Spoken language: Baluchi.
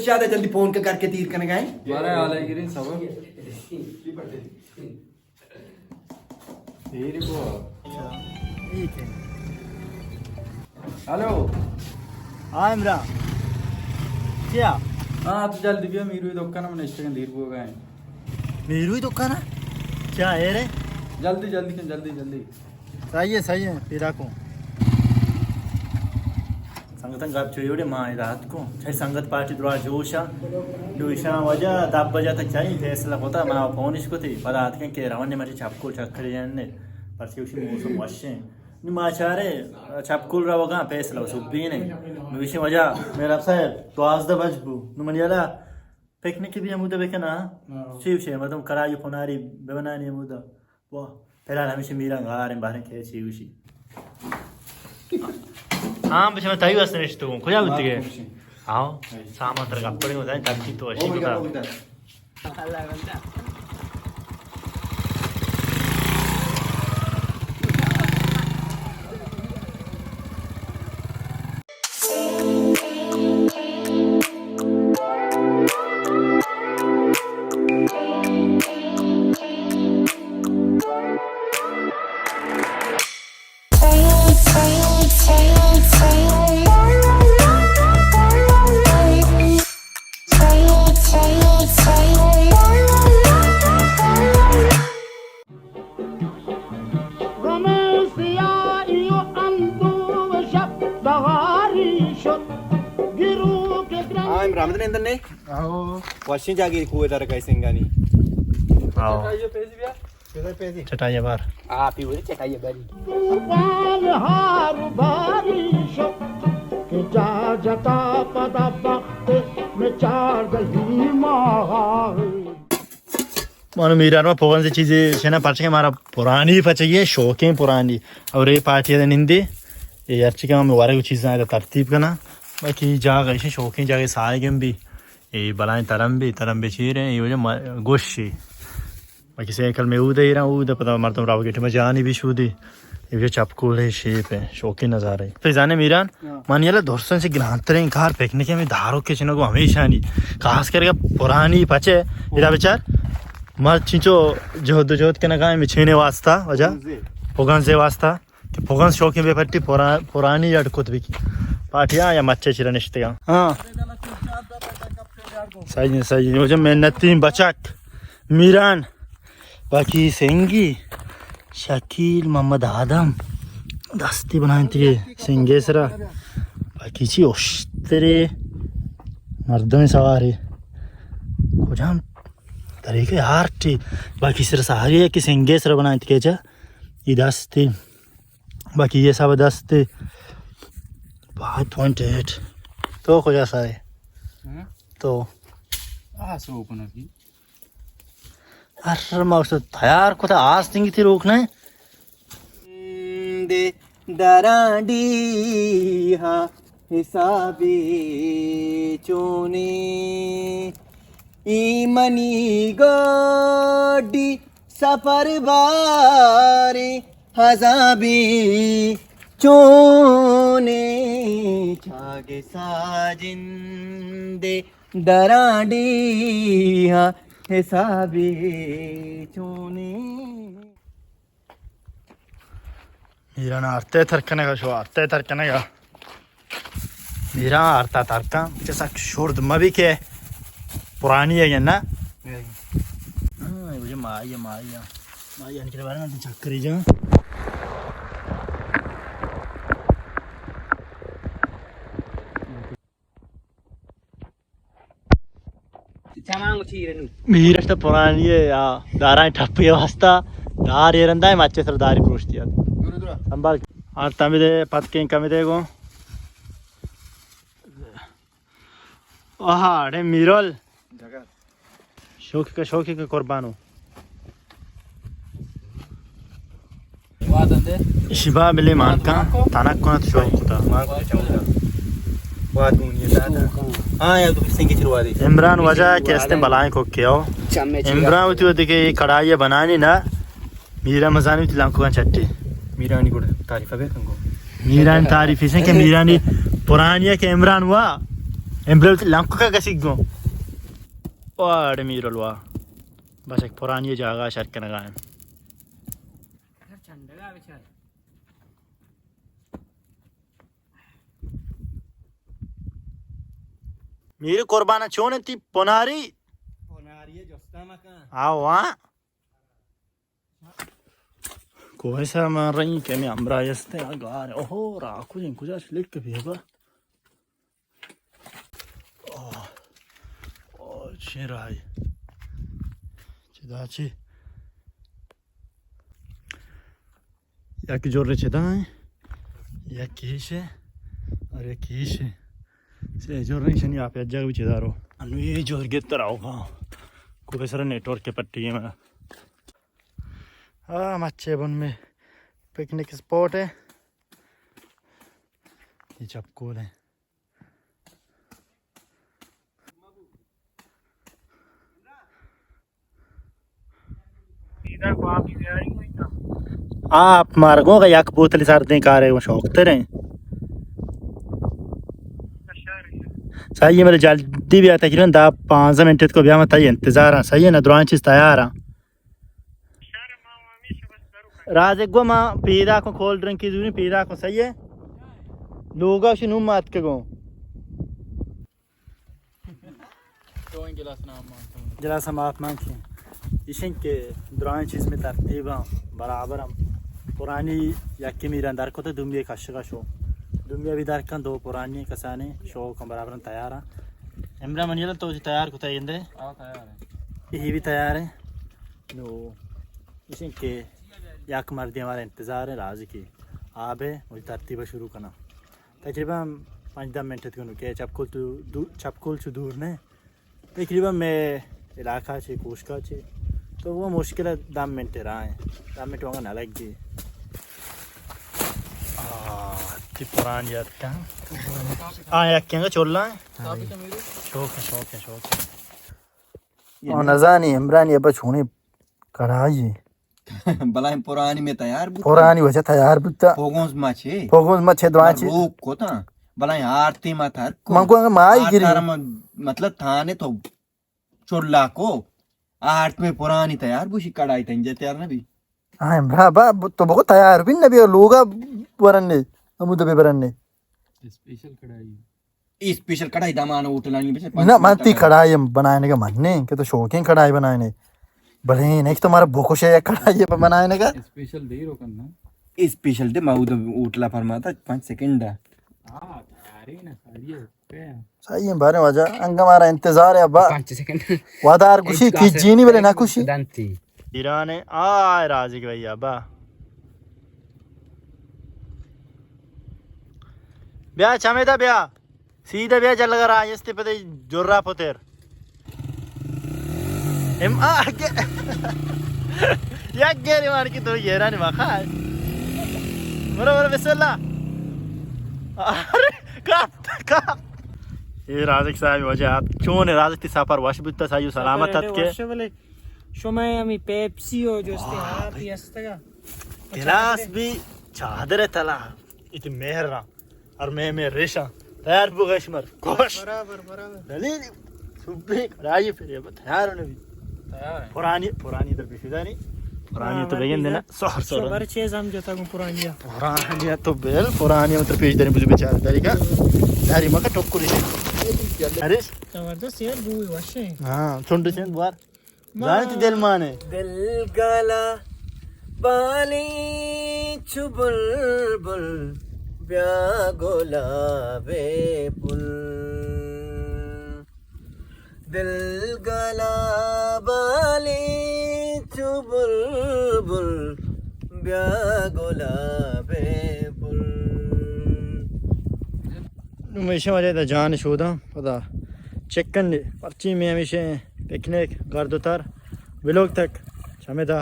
زیادہ جلدی فون کا کر کے تیر کنگا ہے۔ بارہ حال ہے گرین صاحب۔ تیر کو۔ ہلو۔ ہاں عمران۔ کیا؟ ہاں، تو جلدی بیا، میروی دکان میں نشتگن، دیر بو گئے۔ میروی دکان؟ کیا ہے رے؟ جلدی، جلدی کن، جلدی، جلدی۔ صحیح ہے، صحیح ہے، پیدا کو۔ سنگتاں گپ چو یوڑے ما ادا اتکوں۔ چہ سنگت پارٹی درا جوشا۔ جوشا وجہ دہ بجہ تک چاہی فیصلہ کتا، ما فونش کتی۔ پدا اتکیں کہ رونے مرچی چپکول چکر جننے۔ پرچہ اسی موسم وشیں۔ نی ما چارے چپکول روگاں، فیصلہ سبینے۔ نو اسی وجہ میرا صاحب دوازدہ بج بو۔ نو من یلا پکنک بھی ہمودا بکناں۔ ہاں۔ چی وشے مردم کڑائی پناری ببنانی ہمودا۔ واہ، فی الحال ہمیشہ میران گار ہیں، باریں کہ چی گوشی۔ ہاں، بچہ میں تئی واسطے نشتو ہوں۔ کجا بوتی گئے؟ آؤ، سامان تر گپڑی ہوتا ہے، ترکی تو اشی ہوتا۔ غم سیاہی و اندوہ شب دغاری شد۔ گروک گران۔ ہاں، عمران، مدن اندر نے؟ آؤ۔ وشیں جاگیر کوہ در کئی سنگانی۔ آؤ۔ چٹائی بار۔ آپ ہی بولے چٹائی باری۔ طوفان ہار باری شد کہ جا جتا پدا بخت میں چاردہی ماہ۔ مانو میران ما پوگنز چیزے شنا پرچہ کہ مارا پرانی پچہ یہ شوقیں پرانی۔ اور یہ پارٹی دے نندے۔ یہ ہرچی کہ ہم ورگ چیزاں ترتیب کنا۔ باقی جاگہ ایشی شوقیں جاگہ سائے گم بھی۔ یہ بلائیں ترم بھی، ترم بھی چیریں، یہ وجہ ما-، گوشی۔ باقی سائیکل میں اود ایران، اود پدا مردم راو گیٹ میں جانی بھی شودی۔ یہ وجہ چپ کول ہے، شیپ ہے، شوقیں نظارہ ہے۔ تو زانے میران، ہاں۔ من یلا درستاں چہ گرانتریں کار پکنک ءَ ہمے داروک ءِ چنگ ءَ گوں ہمیشانی، خاص کر کہ پرانی پچ ءَ، ادا بچار، ما چنچو جہد و جہد کنگا ایں مچینے واسطہ، وجہ؟ پگنزے۔ پگنزے واسطہ، کہ پگنز شوقیں بے پٹی پرا-، پرانی اڈ کت بکی۔ پارٹیاں یا مچے چرا نشتگاں۔ ہاں۔ صحیح، صحیح۔ وجہ محنتیں بچک میران۔ باقی سنگی شکیل محمد آدم دستی بنائینتگے سنگے سرا۔ باقی چی اشترے مردم سوارے کجام طریقے آرٹی۔ باقی سر ساری ہے کہ سنگے سرا بنائینتگے چا ای دستی۔ باقی یہ سب دستی۔ Five point eight. تو کجا سائے؟ ہاں؟ تو۔ آ سو کنگی۔ ار ما اس تیار کتا آستنگی تھی روکنا ہے۔ دے درانڈی ہا حسابی چونی ای منی گوڈی سفر باری حسابی چونی چاگ ساجندے درانڈی ہا حسابی چونی۔ میران آرتے ترکنگا شو، آرتے ترکنگا۔ میران آرتا ترکاں، چہ سک شرد مبی کہ پرانی ہے یا نا؟ ہاں، یہ مائی ہے، مائی ہے۔ مائی ہے، نکلے بارے نا چکری جان۔ چمانگ چیر نو۔ میرش تو پرانی ہے یا دارائیں ٹپی واسطہ دار ایرندا ہے، مچے سر داری پروشتی ہے۔ سنبھال۔ اور تمی دے پتکیں کمی دے گو۔ آہا، اڑے میرول۔ شوق کا، شوق کا قربانو۔ شبا بلے مانکاں تنک کنت شوق کتا۔ ہاں، یا تو سنگی چروا دے۔ عمران وجہ کہ استیں بلائیں کو کیاو۔ عمران وتی وتی کہ کڑائی بنانی نا۔ میرا مزانی وتی لانکو چٹی۔ میرانی گڑ تعریف ہے کنگو۔ میرانی تعریف اسے کہ میرانی پرانی ہے کہ عمران وا۔ امبرل تی لنکو کا کسی گو. واڑ میرلوا. بس ایک پرانی جاگہ شر کنگا ہیں. میری قربان چون تی پناری؟ پناری جستا مکن. آو، ہاں. کوہ سر من رہی کہ میں امرا یستے گار. اوہو، راکو جن کجا چلک بھی با. آہ. آہ، چی راہی. چدا چی. یک جور چدا ہیں. یک کیش ہے. اور یک کیش ہے. سے جور نہیں شنی آپ یک جگہ بھی چدا رو. انو یہ جور گت راو کا. کوئی سر نیٹورک کے پٹی ہے میرا. آ، مچے بن میں پکنک اسپاٹ ہے. یہ چپکول ہے. آپ مارگوں کا یک بوتل سردیں کارے وہ شوق تریں. صحیح ہے، میرے جلدی بیا، تقریباً دہ پانزدہ منٹ کو بیا، میں تئی انتظار ہاں. صحیح ہے نا، درائیں چیز تیار ہاں. راز گو ما پیدا کو کولڈ ڈرنک کی زونی پیدا کو، صحیح ہے. لوگا شی نوم مات کے گو. گلاس ہم آپ مان کن. ایشن کہ درائیں چیز میں ترتیب ہم برابر ہم. پرانی یکی میران در کتے، دومی کشگا شو. دومی بھی در کن، دو پرانی کسانی شو کن برابر ہم تیار ہاں. عمران منی تو تیار کتا ایندے؟ ہاں، تیار ہے. یہ بھی تیار ہے. نو، ایشن کہ یک مردی ہمارا انتظار ہے، راضی کی آب ہے، وہی ترتیب شروع کنا. تقریباً پانچ دہ منٹ کنو کہ چپکول تو دو-، چپکول چو دور نے. تقریباً میں علاقہ چے، کوشکا چے، تو وہ مشکل ہے، دہ منٹ راہ ہے، دہ منٹ وہاں نہ لگ گئی. آ، تی پران یاد کا. آ، یک کنگا چولا ہے. شوق ہے، شوق ہے، شوق ہے. او نزانی عمرانی ابا چونی کڑائی. بلائیں پرانی میں تیار بوتا. پرانی وجہ تیار بوتا. پوگونز مچے. پوگونز مچے دعا چی. روک کوتا. بلائیں آرتی ما تر کو. من کو مائی گری. آرتارا من، مطلب تھانے تو چلا کو. آرت میں پرانی تیار بوشی، کڑائی تنجا تیار نہ بی. ہاں، برا با، تو بگو تیار بی نہ بی، لوگا ورن نے، امود بے برن نے. اسپیشل کڑائی. اسپیشل کڑائی دامان ہوٹلانی بچے. نہ، من تی کڑائی بنائنے کا من نہیں، کہ تو شوقین کڑائی بنائنے. بلے نہیں کہ تمہارا بوکوش ہے کڑائی بنائنے کا. اسپیشل دے رو کرنا. اسپیشل دے، ما ادھر ہوٹلا فرماتا، پانچ سیکنڈ. ہاں، تیاری نا، ساری ہے. صحیح ہے، بارے واجہ، انگا مارا انتظار ہے ابا. پانچ سیکنڈ. وادار گوشی کی جینی بلے نہ خوشی. دنتی. ایران ہے، آ، راضی بھائی ابا. بیا چمیدا بیا. سیدھا بیا جلگا راہ استے پدے جرا پتر. ام آ یک گیری مان کی تو یرانی مخا. برو، برو، بسم اللہ. ارے، کاپ، کاپ. اے رازق صاحب وجہ آپ چون رازق تی سفر وش بوتا، سایو سلامت ات کے. وش بلے شما ہمی پیپسی ہو جو استے آپ ہی استگا. گلاس بھی چادر تلا. ات مہر را. اور میں، میں ریشاں. تیار بو گش مر. گوش. برابر، برابر. دلیل. سبی کڑائی پھر یہ تیار نہ بی. تیار ہے. پرانی، پرانی در پیش داری. پرانی ہاں، تو بگن دینا. سہر، سہر. بر چیز ہم جتا کو پرانی. پرانی تو بیل، پرانی مطلب پیش داری بجو بیچارے داری کا. داری مکا ٹکری. ارے. زبردست یار، بوی وش ہے. ہاں، چنڈ چند بار. زانت دل مانے. دل گالا بالی چو بلبل، بیا گلابے پل. دل گالا بالی چو بلبل، بیا گلابے پل. نوں میشے وجہ دا جان شوداں پدا چکن دے، پرچی میں ہمیشہ پکنک گرد و تر. ولوگ تک چمے دا.